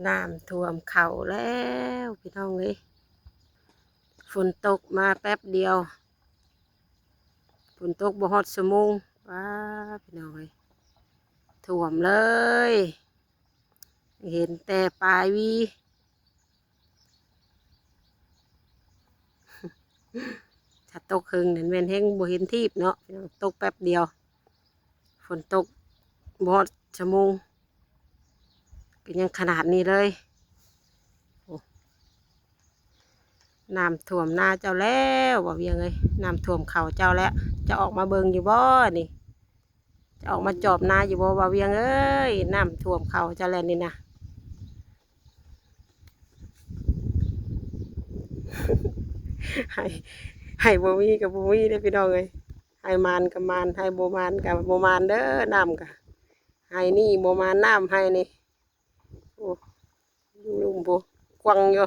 ນ້ຳຖ້ວມເຂົ້າແລ້ວພີ່ນ້ອງເອີຍ, ຝົນຕົກມາແປັບດຽວ, ຝົນຕົກບໍ່ຮອດຊົ່ວໂມງ, ປ້າ ພີ່ນ້ອງເອີຍ ຖ້ວມເລີຍ, ເຫັນແຕ່ປາຍວີ. ຖ້າຕົກເຫິງນັ້ນແມ່ນແຮງບໍ່ເຫັນທີບເນາະ, ຕົກແປັບດຽວ, ຝົນຕົກບໍ່ຮອດຊົ່ວໂມງ ກໍຍັງຂະໜາດນີ້ເລີຍ. ໂອ້ ນ້ຳຖ້ວມນາເຈົ້າແລ້ວ ບ່າວວຽງເອີຍ, ນ້ຳຖ້ວມເຂົ້າເຈົ້າແລ້ວ. ເຈົ້າອອກມາເບິ່ງຢູ່ບໍ່ນີ້? ຈະອອກມາຈອບນາຢູ່ບໍ່ ບ່າວວຽງເອີຍ? ນ້ຳຖ້ວມເຂົ້າເຈົ້າແລ້ວນີ້ນະ. ໄຮ່ ໄຮ່ບໍ່ມີກໍບໍ່ມີເດ້ພີ່ນ້ອງເອີຍ, ໄຮ່ໝານກໍໝານ ໄຮ່ບໍ່ໝານກໍບໍ່ໝານເດີ. ນ້ຳກໍ ໄຮ່ນີ້ບໍ່ໝານ ນ້ຳໄຮ່ນີ້. ໂອ້ ຢູ່ລຸ່ມພຸ້ນ ກວ້າງຢູ່.